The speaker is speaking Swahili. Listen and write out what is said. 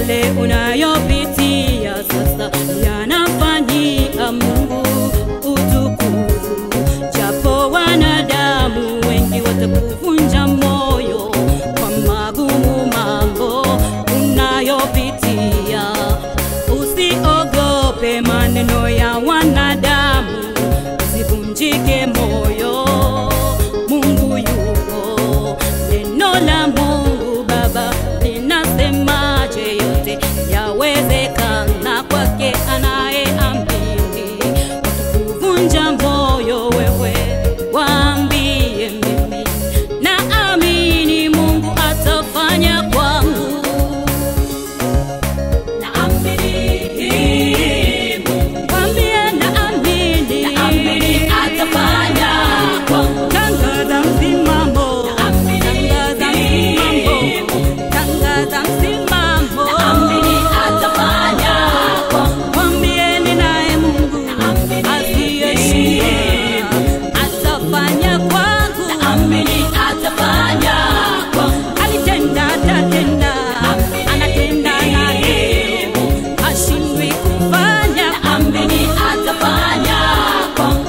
Yale unayopitia sasa yanafanyia Mungu utukufu. Japo wanadamu wengi watakuvunja moyo kwa magumu mambo unayopitia, usiogope maneno ya wanadamu, usivunjike moyo, Mungu yupo. Neno la Mungu Baba linasemaje? Yote yawezekana kwake anayeamini. Wakikuvunja moyo wewe waambie, mimi naamini Mungu atafanya kwangu. Naamini Mungu, Waambie naamini, naamini atafanya kwangu. Tangaza msimamo, Naamini tangaza msimamo, tangaza msimamo. Naamini atafanya kwangu. Mwambieni naye Mungu Naamini asiyeshindwa atafanya kwangu. Naamini atafanya kwangu. Alitenda, atatenda, Naamini anatenda na leo, hashindwi kufanya. Naamini atafanya kwangu.